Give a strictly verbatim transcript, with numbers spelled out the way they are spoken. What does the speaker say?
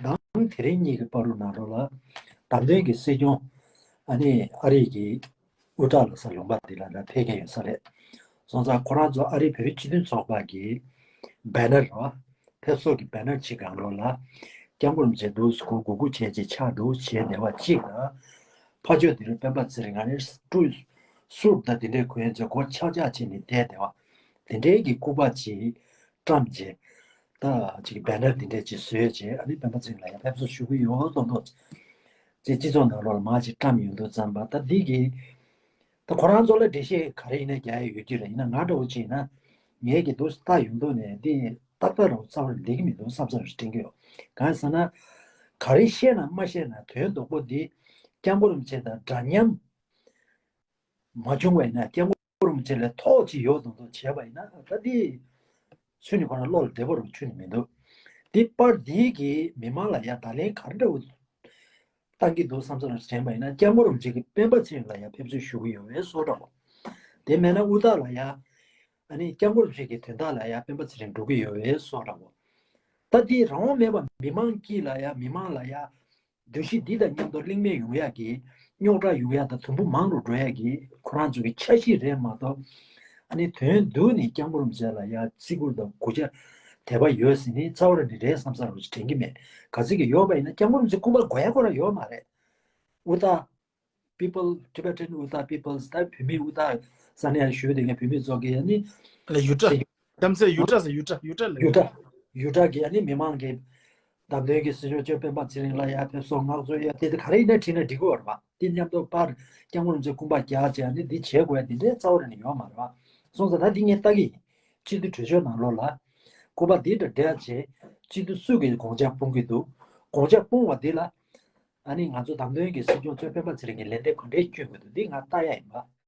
དང་དེ་རིང་གཉིས་ཀྱི་བར་དུ་ནང་ལོགས་ལ་བདམས་ཐོན་གྱི་སྲིད་སྐྱོང་ཨ་ནི་ཨ་རི་གི་ཨུ་ཏྲ་ལ་ས་ལུང་པ་འདི་ལ་ད་ཕེབས་མཁན་ཡོད་ས་རེད། སོང་ཙང་ཁོ་རང་ཚོ་ཨ་རིའི་བོད་རིགས་སྤྱི་མཐུན་ཚོགས་པ་གི་བེ་ནར་རེད་བ། ཕེབས་བསུ་གི་བེ་ནར་གཅིག་སྒང་ལོགས་ལ་སྐྱབས་མགོན་རིན་པོ་ཆེ་འདུག་སེ་སྒུར་སྒུར་བྱས་ཅིག་ཆགས་འདུག་བྱས་བསྡད་པ་གཅིག་ལ། ཕར་ཕྱོགས་དེ་རུ་སྤེན་པ་ཚེ་རིང་ང་ནི་སུ་སུར་ད་དེ་འདྲའི་གོན་ཅིག་གོ་ཆག་ཆག་བྱས་ནས་བསྡད་བསྡད་པ། དེ་འདྲའི་གི་སྐུ་པར་ཅིག་བཀྲམ་བྱས། ད་ཅིག་བེ་ནར་དེ་འདྲ་ཅིག་བཟོས་བྱས་ཨ་ནི་སྤེན་པ་ཚེ་རིང་ལ་ཡང་ཕེབས་བསུ་ཞུ་གི་ཡོད་མདོག་མདོག་ཅིག་སྤྱི་ཚོགས་ནང་ལོགས་ལ་མར་ཅིག་བཀྲམ་ཡོང་དུས་ཙམ་པ་ད་འདི་གི་ད་ཁོ་རང་ཚོ་ལ་འགྲེལ་བཤད་ག་རེ་ཡིན་ན་རྒྱག་ཡ་ཡོད་ཀྱི་རེད། ཡིན་ན་ང་འདྲ་བོ་ཅིག་ཡིན་ན་ངས་ཀྱི་འདུག་ལྟ་ཡོང་དུས་ནས་འདི་ཏག་ཏག་རང་རྩ་བར་འགྲིག་གི་མི་འདུག་བསམ་བསམ་ཞིག་དྲན་གྱི་ཡོད། གང་ཡིན་ཟེར་ན་ག་རེ་བཤད་ན་མ་བཤད་ན་དོན་རྡོག་པོ་འདི་སྐྱབས་མགོན་རིན་པོ་ཆེ་དང་འདྲ་མཉམ་མ་བྱུང་བ་ཡིན་ན་སྐྱབས་མགོན་རིན་པོ་ཆེ་ལས་ཐོག་ཅིག་ཡོད་མདོག་མདོག་བྱས་པ་ཡིན་ན་ད་འདི་ཚུར་ནས་ཁོ་རང་བློ་ལ་བདེ་པོ་རང་ཆུད་ནས་མི་འདུག་འདི་པར་འདི་གིས་མི་མང་ལ་ཡ་ད་ལན་ག་རེ་འདྲ་བོ་བཏང་གི་འདུག་བསམ་བསམ་ལ་དྲན་པ་ཡིན་ན་སྐྱབས་མགོན་རིན་པོ་ཆེ་གིས་སྤེན་པ་ཚེ་རིང་ལ་ཡ་ཕེབས་བསུ་ཞུ་གི་ཡོད་པའི་བཟོ་འདྲ་བོ། དེ་མེད་ན་ཨུ་ཏ་ལ་ཡ་ཨ་ནི་སྐྱབས་མགོན་རིན་པོ་ཆེ་གི་དོན་དག་ལ་ཡ་སྤེན་པ་ཚེ་རིང་འགྲོ་གི་ཡོད་པའི་བཟོ་འདྲ་བོ། ད་འདི་རང་དབང་མེད་པ་མི་མང་དཀྱིལ་ལ་ཡ་མི་མང་ལ་ཡ། འདུ་ཤེས་འདི་དང་མཉམ་དུ་གླེང་མོལ་ཡོང་ཡག་གི་རྙོག་དྲ་ཡོང་ཡག་དང་དུམ་བུ་མང་རུ་འགྲོ་ཡག་གི་ཁོ་རང་ཚོ་གི་འཆར་གཞི་རེད་མ་གཏོགས། ཨ་ནི་དོན་དུ་ནི་སྐྱབས་མགོན་རིན་པོ་ཆེ་ལ་ཡ་བརྩི་བཀུར་དང་གུས་ཞབས་དད་པ་ཡོད་ཟེར་ནི་རྩ་བ་རང་ནས་རེད་བསམ་བསམ་རུ་དྲན་གྱི་མེད། ག་ཚོད་ཀྱི་ཡོད་པ་ཡིན་ན་སྐྱབས་མགོན་རིན་པོ་ཆེ་སྐུ་པར་དགོས་ཡ་ཁོ་རང་ཡོད་མ་རེད། ཨུ་ཏ། People Tibetan ཨུ་ཏ་People's ད་བོད་མི་ཨུ་ཏ་ས་གནས་ཡ་ཞུ་དེ་ངས་བོད་མི་ཚོ་གི་ཡ་ནི། ཡུ་ཊ། གཏམ་ཚེ་ཡུ་ཊ་ཟེར་ཡུ་ཊ་ཡུ་ཊ་ལ་ཡུ་ཊ། ཡུ་ཊ་གི་ཨ་ནི་མི་མང་གི་བདམས་ཐོན་གྱི་སྲིད་སྐྱོང་མཆོག་སྤེན་པ་ཚེ་རིང་ལ་ཡ་ཕེབས་བསུ་ངག་བཟོ་ཡ་དེ་དེ་ག་རེ་ཡིན་ན་བྲིས་ན་འགྲིག་གི་ཡོད་རེད་པ། དེ་མཉམ་དུ་པར་སྐྱབས་མགོན་རིན་པོ་ཆེ་སྐུ་པར་རྒྱག་བྱས་ཨ་ནི་འདི་བྱེད་དགོས་ཡ་འདི་འདྲའི་རྩ་བ་རེ་ནས་ཡོད་མ་རེད་པ། སོང་ཙང་ད་འདི་ངས་ལྟ་གི་ཡིན། སྤྱི་འཐུས་གྲོས་ཆོད་ནང་ལོགས་ལ་སྐུ་པར་འདི་འདྲ་འབྲེལ་བྱས་སྤྱི་འཐུས་སུ་གིས་དགོངས་འཆར་སྤུངས་ཀྱི་འདུག་དགོངས་འཆར་སྤུངས་པ་འདི་ལ་ཨ་ནི་ང་ཚོ་བདམས་ཐོན་གྱི་སྲིད་སྐྱོང་མཆོག་སྤེན་པ་ཚེ་རིང་གིས་ལན་འདེབས་ག་འདྲས་སྐྱོན་དགོས་འདུག་འདི་ང་ལྟ་ཡ་ཡིན་པ།